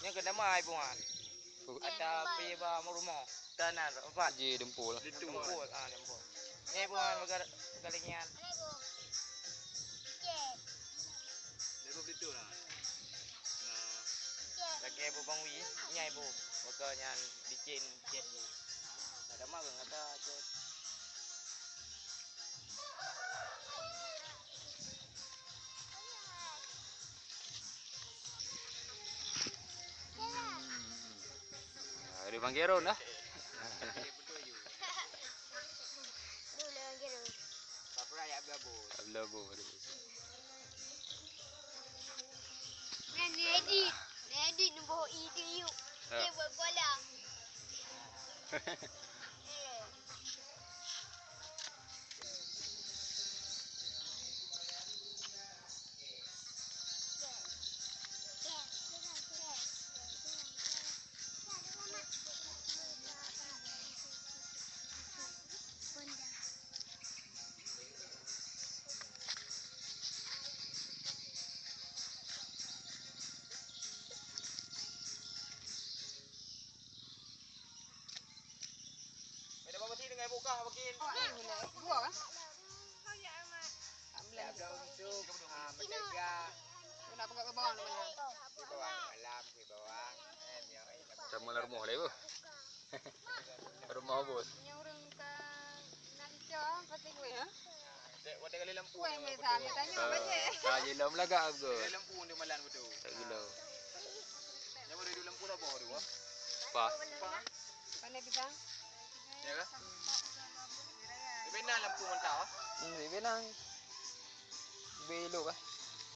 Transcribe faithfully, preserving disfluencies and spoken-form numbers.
Nyang keuneuk ma ibu nyan. Ata pi ba rumoh. Tanah empat. Ji dempul. Dempul, ah, dempul. Ni ibu nyan bagalingian. Lagèe ibu Bang Wi, nyai ibu. Baka nyan licin, licin. Ada mah kata. Ah, udah panggil Ron dah. Dulu panggil Ron. Tak pernah ya, Abdul Abu. Abdul Abu, aduh. Nan edit, nan edit nuboh ide yuk. Ya. Dia buat bola. Ada apa sih dengan buka makin? Dua kan? Ambil. Ada untuk, ah, menjaga. Nak pegang ke bawah namanya. Di bawah malam, di bawah. Eh, yang ini. Sama lah rumah lah, Bu. Rumah bos. Nyang ureueng ka na lico, pasti kueh, ha? Dek, wadah kali lampu. Kueh ni, mesa, mesa nyoe, ah, bajet. Ka je lom lagak aku. Kali lampu untuk malam betul. Tak gila. Yang baru dulu lampu tak bawa dua. Apa? Apa? Pandai pisang? Ya kah? Di mana lampu mentah? Hmm, di mana? Belok kah?